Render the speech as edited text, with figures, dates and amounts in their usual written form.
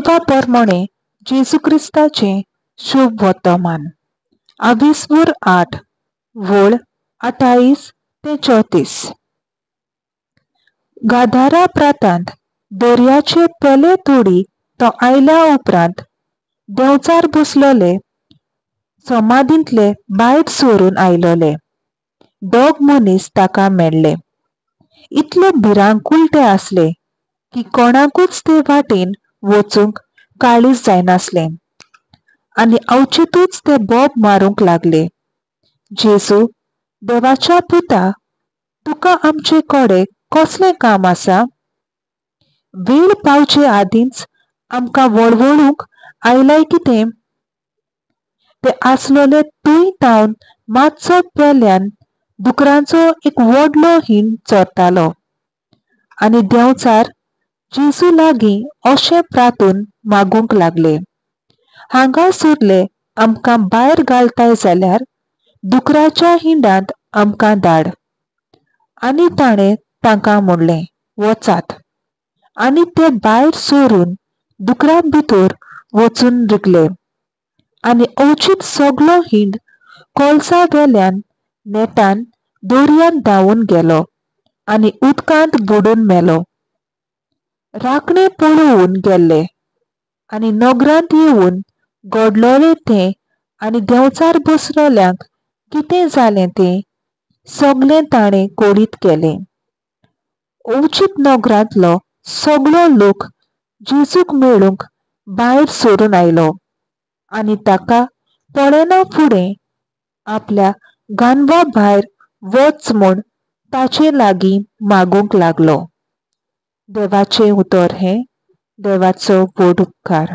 देवा परमणे जेजू क्रिस्ताचें शुभ वर्तमान. आविस्वूर 8 वळ 28 ते 34. गादारा प्रांतांत दर्याचे पेले तोडी तो आयल्या उपरांत देंवचार बसलोले समाधींतले भायर सरून आयलोले दोग मनीस ताका मेळ्ळे. इतले भिरांकूळ ते आसले की कोणाकूच ते वाटेन वचूंक काळीज जायनासलें आनी अवचितूच ते बोब मारूंक लागले, जेजू देवाच्या पुता, तुका आमचे कडेन कसलें काम आसा? वेळ पावचे आदींच आमकां वळवळूंक आयलाय कितें? ते आसलोले थंय तावन मातसो पेल्यान दुकरांचो एक व्हडलो हींड चरतालो आनी देंवचार जेजू लागीं अशें प्रार्थून मागूंक लागले, हांगासरले आमकां भायर घालताय जाल्यार दुकराच्या हिंडांत आमकां धाड. आनी ताणें तांकां म्हणलें, वचात. आनी ते भायर सरून दुकरां भितर वचून रिगले आनी अवचीत सगलो हिंड कोलसा वेल्यान नेटान दर्यांत धांवून गेलो आनी उदकांत बुडून मेलो. राखणे पळोवन गेल्ले आनी नगरांत येवन घडलोलें तें आनी देंवचार बसलोल्यांक कितें जालें तें सगलें ताणें कळीत केलें. अवचीत नगरांतलो सगलो लोक जेजूक मेळूंक भायर सरून आयलो आनी ताका पळयना फुडें आपल्या गानवा भायर वच म्हूण ताचे लागीं मागूंक लागलो. देवाचें उतर हें. देवाचो व्हड उपकार.